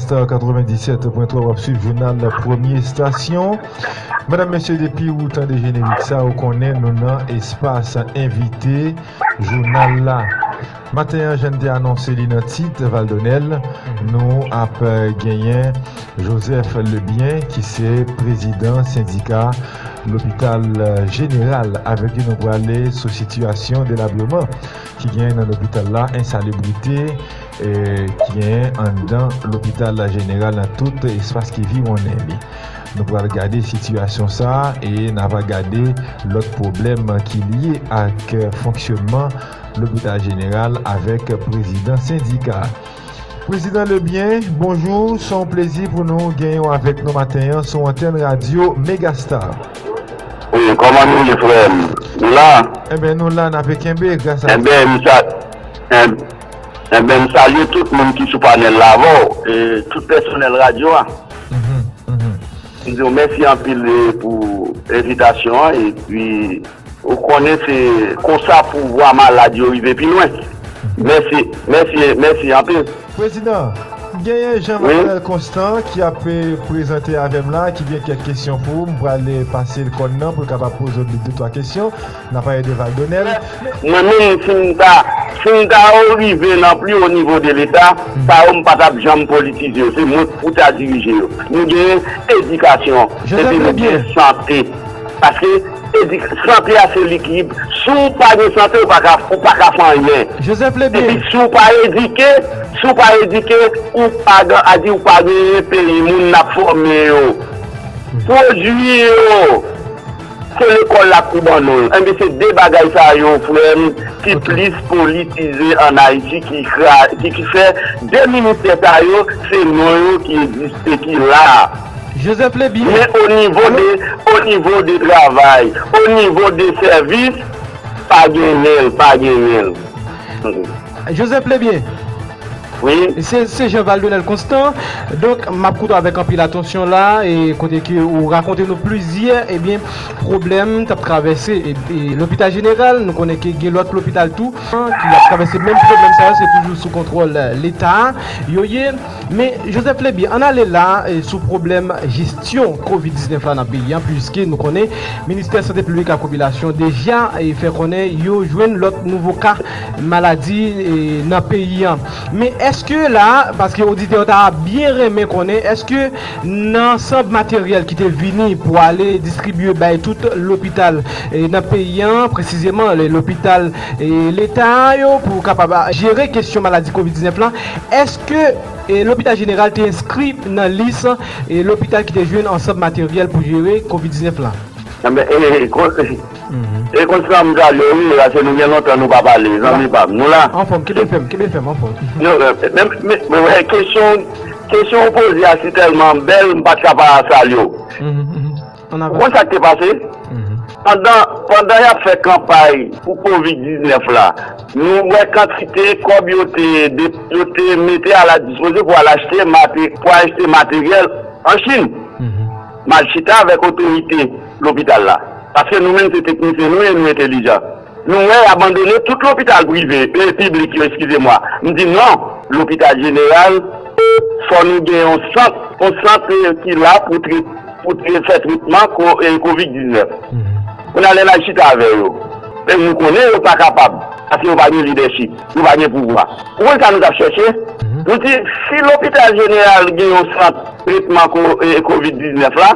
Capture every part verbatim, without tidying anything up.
Katrevenndisèt pwen twa, w ap swiv jounal Premye Estasyon. Medam, mesye, depi ou tande jenerik sa, ou konnen nou nan espas envite jounal la. Maten an, jan n te anonse li nan tit, Valdonel, nou ap, eh, genyen Joseph Lebien, ki se prezidan sendika lopital, eh, jeneral. Avèk li, nou prale sou sitiyasyon delabreman ki genyen nan lopital la, ensalibrite, eh, ki genyen anndan lopital la jeneral nan tout espas ki viwonnen li. Nou pral gade sitiyasyon sa a e n a va gade lòt pwoblèm ki lye ak, eh, fonksyònman lopital jeneral avèk prezidan sendika. Prezidan Lebien, bonjou. Se yon plezi pou nou genyen w avèk nou maten an sou antèn radyo Megastar. Wi, kòman nou ye, frè m? Nou la? Enben, nou la, n ape kenbe, gras a Dye. Enben, m sa-, en-, enben, m salye tout moun ki sou panèl la avè w, e tout pèsonèl radyo a. Mhm, mhm. M di w mèsi anpil, e, pou envitasyon an, epi ou konnen se konsa pouvwa malad yo rive pi lwen. Mèsi, mèsi, mèsi anpil. Prezidan, genyen Jean Wi. Marcel Constant ki ap, eh, prezante avè m la, ki gen kèk kesyon pou ou. M pral, eh, pase l kòn nan pou l kapab poze w de, de twa kesyon. N ap pale de Valdonel. Mwen menm, si m ta, si m ta rive nan pli wo nivo de Leta, sa yo m pa t ap janm politize yo. Se mwen pou ta dirije yo. Nou gen edikasyon, Joseph epi nou gen Lebien. Sante. Paske edik-, sante a se likid. Si w pa gen sante, ou pa ka, ou pa ka fè anyen. Joseph Lebien. Epi si w pa edike, si w pa edike, ou pa gen, a di ou pa genyen peyi, moun n ap fòme yo. Pwodui yo. Se lekòl la k pou ban nou l. Enben, se de bagay sa yo, frè m, ki Ok. plis politize ann Ayiti, ki kra-, ki, ki fè de ministè sa yo, se non yo ki egziste, ki la. Joseph Lebien. Men o nivo Alo? de, o nivo de travay, o nivo de sèvis, pa genyen l, pa genyen l. Joseph Lebien. Wi. Se, se Jean Valdonel Constant. Donk, m ap koute w avèk anpil atansyon la, e kote ke ou rakonte nou plizyè, ebyen, pwoblèm k ap travèse, e, e, lopital jeneral. Nou konnen ke gen lòt lopital tou, ki ap travèse menm pwoblèm sa yo, se toujou sou kontwòl, e, Leta yo ye. Men, Joseph Lebien, ann ale la, e, sou pwoblèm jesyon kovid diznèf la nan peyi a, piske nou konnen Ministè Sante Piblik ak Popilasyon deja, e, fè konnen yo jwenn lòt nouvo ka maladi, e, nan peyi a. Men èske la, paske oditè yo ta byen renmen konnen, èske nan ansanm materyèl ki te vini pou ale distribye bay tout lopital, e, nan peyi a, presizeman, le, lopital, e, Leta yo, pou kapab jere kesyon maladi kovid diznèf la, èske, e, lopital jeneral te enskri nan lis, e, lopital ki te jwenn ansanm materyèl pou jere kovid diznèf la? Enben, e, e, kon-, Mhm. e, konsa m salye w, wi, paske nou gen lontan nou pa pale, zanmi pa m. Nou la? Anfòm, kenbe fèm, kenbe fèm, anfòm. Nou, e, men, men, men, wè, kesyon, kesyon w poze a si tèlman bèl, m pa t ka pa salye w. Mhm, mhm. Ann Ou avan. konn sa k te pase? Mhm. Pandan, pandan y ap fè kanpay pou kovid diznèf la, nou wè kantite kòb yo te, de, yo te mete a la dispoze pou al achte mate-, pou al achte materyèl an Chin. Mhm. M al chita avèk otorite lopital la. Paske nou menm se teknisyen nou ye, nou entelijan. Nou wè y abandone tout lopital prive, e, piblik yo, eskize mwa. M di non, lopital jeneral, fò nou gen yon sant, yon sant, e, ki la pou tre-, pou tre-, fè tretman ko-, e, kovid diznèf. Mhm. Kounye a lè n al chita avè yo, men nou konnen yo pa kapab, paske yo pa gen lidèchip, yo pa gen pouvwa. Ou konn sa nou t ap chèche? Mhm. Nou di, si lopital jeneral gen yon sant tretman ko-, e, kovid diznèf la,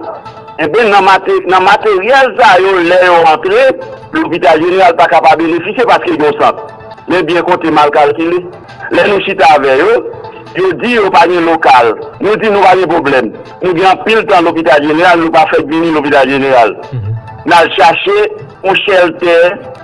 enben, nan mate-, nan materyèl sa yo, lè yo antre, lopital jeneral pa ka pa benefisye paske gen yon sant. Men byen konte mal kalkile. Lè nou chita avè yo, yo di yo pa gen lokal. Nou di nou pa gen pwoblèm. Nou gen anpil tan lopital jeneral, nou pa fèk vini lopital jeneral. Mhm. N al chache yon chèltè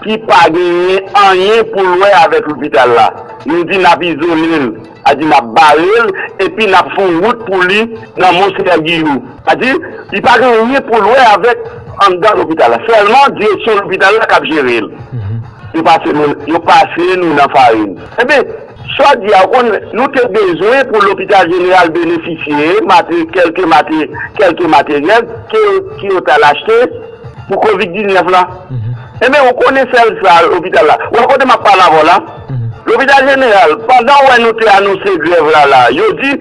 ki pa genyen anyen pou l wè avèk lopital la. Nou di n ap izole l, a di n ap bare l, epi n ap fè yon wout pou li nan Monseyè Giyou. A di, li pa gen anyen pou l wè avèk anndan lopital la. Sèlman direksyon lopital la k ap jere l. Mhm. Yo pase nou, yo pase nou nan farin. Enben, jodi a, ou konn, nou te bezwen pou lopital jeneral benefisye mate-, kèlke mate-, kèlke materyèl ke, ke yo t al achte pou kovid diznèf la. Mhm. Enben, ou konnen sèl sa, lopital la. Ou wè kote m ap pale avè w la? Mhm. Lopital jeneral, pandan w wè nou te anonse grèv la, la, yo di,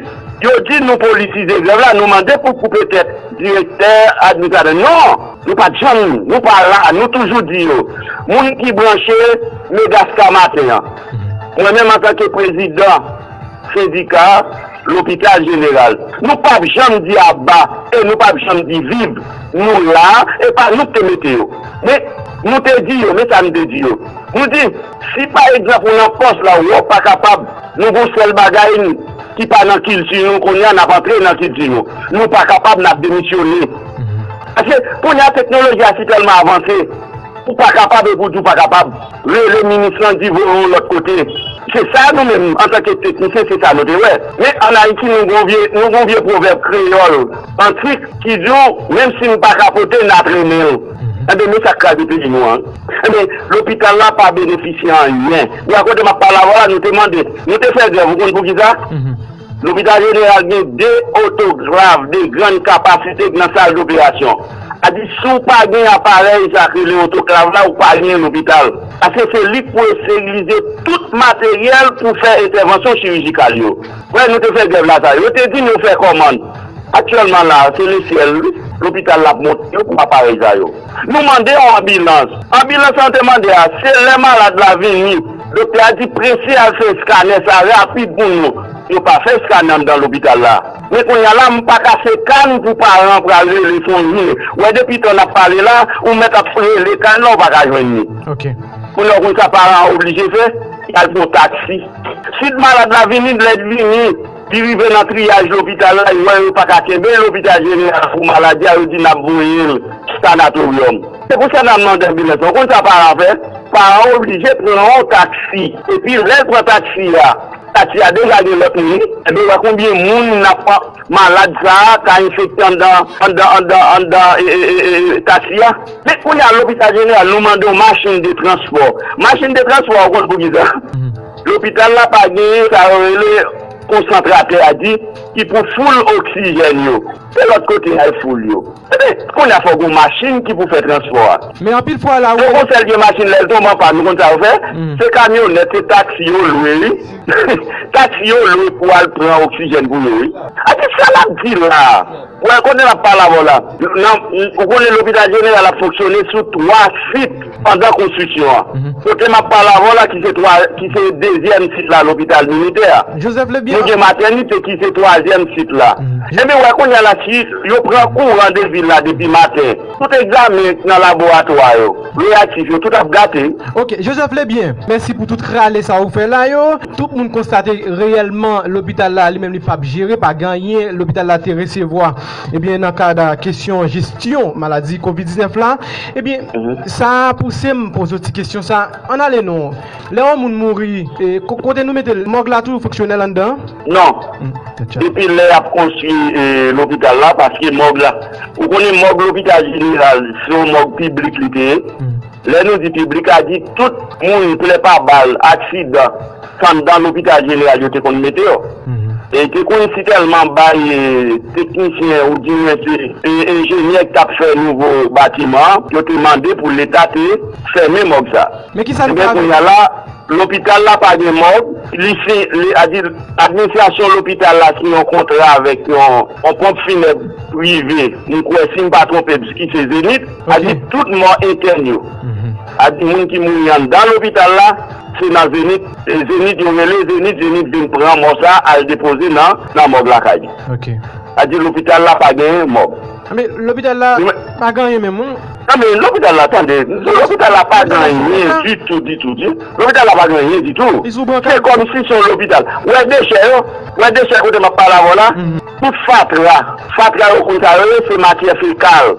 Yo di nou politize grèv la, nou mande pou koupe tèt direktè, administratè. Non! Nou pa t janm, nou pa la, nou toujou di yo. Moun ki branche Megastar maten an, mwen menm antanke prezidan sendika lopital jeneral, nou p ap janm di aba e nou p ap janm di viv. Nou la, e pa nou k te mete yo. Men, nou te di yo, men sa nou te di yo. Nou di, si pa egzanp ou nan pòs la, ou wè w pa kapab, nou gon sèl bagay n- ki pa nan kilti nou, kounye a n ap antre nan kilti nou. Nou pa kapab, n ap demisyone. Paske kounye a teknoloji a si tèlman avanse, ou pa kapab epi w di w pa kapab. Rele minis lan di voye w lòt kote. Se sa nou menm, antanke teknisyen, se sa nou te wè. Men ann Ayiti, nou gon vye, nou gon vye pwovèb kreyòl antik ki di w, menm si n pa kapote, n a trennen l. Enben, men sa k kraze peyi nou an. Enben, lopital la pa benefisye anyen. Ou wè kote m ap pale avè w la, nou te mande, nou te fè grèv, ou konn poukisa? Lopital jeneral gen de otoklav de grann kapasite nan sal doperasyon. A di, si w pa gen aparèy sa k rele otoklav la, ou pa gen lopital. Paske se li k pou esterilize tout materyèl pou fè entèvansyon chirijikal yo. Wè, nou te fè grèv la sa. Yo te di nou fè kòmann. Aktyèlman la, se lesyèl, wi. Lopital la ap monte yo pou aparèy sa yo. Nou mande yon anbilans. Anbilans lan te mande a, se lè malad la vini, doktè a di prese al fè eskanè sa rapid pou nou. Yo pa fè eskanè anndan lopital la. Men kounye a la, m pa ka se kann pou paran pral rele fon jounen. Wè, depi tan n ap pale la, ou mèt ap rele kann la, ou pa ka jwenn li. Ok. Kounye a, ou konn sa paran an oblije fè? Y al pran taksi. Suit malad la vini, lè l vini, li rive nan triyaj lopital la, yo wè yo pa ka kenbe l lopital jeneral pou maladi a, yo di n ap voye l sanatoryòm. Se pou sa n ap mande anbilans lan. Ou konn sa paran fè? Paran an oblije pran yon taksi. Epi lè l pran taksi a, taksi a deja gen lòt moun, ebyen, wè konbyen moun n ap, malad sa a ka enfekte anndan, anndan, anndan, anndan, e, e, e, e, taksi a. Men kounye a, lopital jeneral, nou mande yon machin de transpò. Machin de transpò, ou konn poukisa? Lopital la pa genyen sa yo rele konsantratè a di, ki pou foul oksijèn yo. Se lòt kote y al foul yo. Ebyen, kounye a fò gen yon machin ki pou fè transpò a. Men anpil fwa la, wi. Yon konsèl gen machin lè l tonbe anpann, nou konn sa yo fè? Se kamyonèt, se taksi yo lwe, wi. Taksi yo lwe pou al pran oksijèn pou yo, wi. A di sa l ap di la. Wè, kote n ap pale avè w la. Nan, ou konnen lopital jeneral ap fonksyone sou twa sit pandan konstriksyon an. Kote m ap pale avè w la, ki se twa, ki se dezyèm sit la, lopital militè a. Joseph Lebien. Nou gen matènite ki se twazyèm sit la. Ebyen, wè, kounye a la, si yo pran kouran de vil la depi maten, tout egzamen nan laboratwa yo, reyaktif yo, tout ap gate. Ok, Joseph Lebien, mèsi pou tout rale sa ou fè la yo. Tout moun konstate reyèlman lopital la, li menm, li p ap jere, pa gen anyen lopital la te resevwa. Ebyen, nan kad kesyon jesyon maladi kovid diznèf la, ebyen, sa pouse m poze w ti kesyon sa. Ann ale non. Lè yon moun mouri, e, ko-, kote nou mete l? Mòg la toujou fonksyonèl anndan? Non. Depi lè y ap konstwi, e, lopital la, paske mòg la, ou konnen mòg lopital jeneral, se yon mòg piblik li te ye. Lè nou di piblik, a di tout moun, plè pa bal, aksidan, s anndan lopital jeneral yo te konn mete yo. E te konn sitèlman bay, e, teknisyen oudimwen se, e, enjenyè k t ap fè nouvo batiman an, yo te mande pou Leta te fèmen mòg sa. Men kisa nou ka... Ebyen, kounye a la, lopital la pa gen mòg, li se, li, a di, administrasyon lopital la siyen yon kontra avèk yon, yon ponp finèb prive, m kwè, si m pa twonpe m, ki se Zenith, a di tout mò entèn yo. A di moun ki mouri anndan lopital la, se nan Zenith, e Zenith yo rele, Zenith, Zenith vin pran mò sa al depoze nan, nan mòg lakay li. Ok. A di lopital la pa genyen mòg. Men lopital la pa gen anyen menm, non? Non, men lopital la, tande, lopital la pa gen anyen ditou, ditou, ditou. Lopital la pa gen anyen ditou. Se kòmsi se yon lopital. Wè dechè yo, wè dechè kote m ap pale avè w la, tout fatra, fatra yo konn sa yo ye, se matyè fekal.